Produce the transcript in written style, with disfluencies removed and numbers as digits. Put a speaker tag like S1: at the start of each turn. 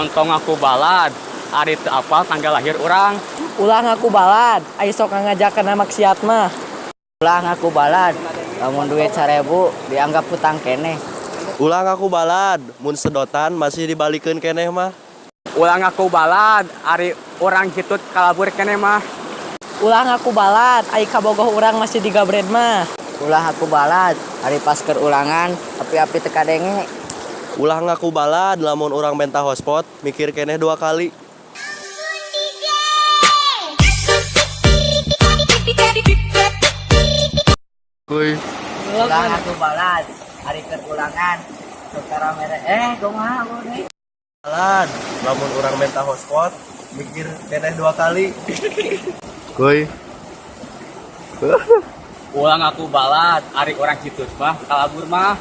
S1: Montong ngaku balad, ari teu apal tanggal lahir urang.
S2: Ulah ngaku balad, ai sok ngajak kana maksiat mah.
S3: Ulah ngaku balad, lamun duit 1000 dianggap hutang keneh.
S4: Ulah ngaku balad, mun sedotan masih dibalikeun keneh mah.
S1: Ulah ngaku balad, ari urang hitut kalabur keneh mah.
S2: Ulah ngaku balad, ai kabogoh urang masih digabred mah.
S3: Ulah ngaku balad, ari pas keur ulangan, api-api teu kadenge.
S4: Ulah ngaku balad, lamun urang menta hotspot, mikir keneh dua kali. Kuy.
S3: Ulah ngaku balad, ari keur ulangan, sok mere kumaha boleh.
S4: Balad, lamun urang menta hotspot, mikir keneh dua kali. Kuy.
S1: Ulah ngaku balad, ari urang hitut mah kalabur mah.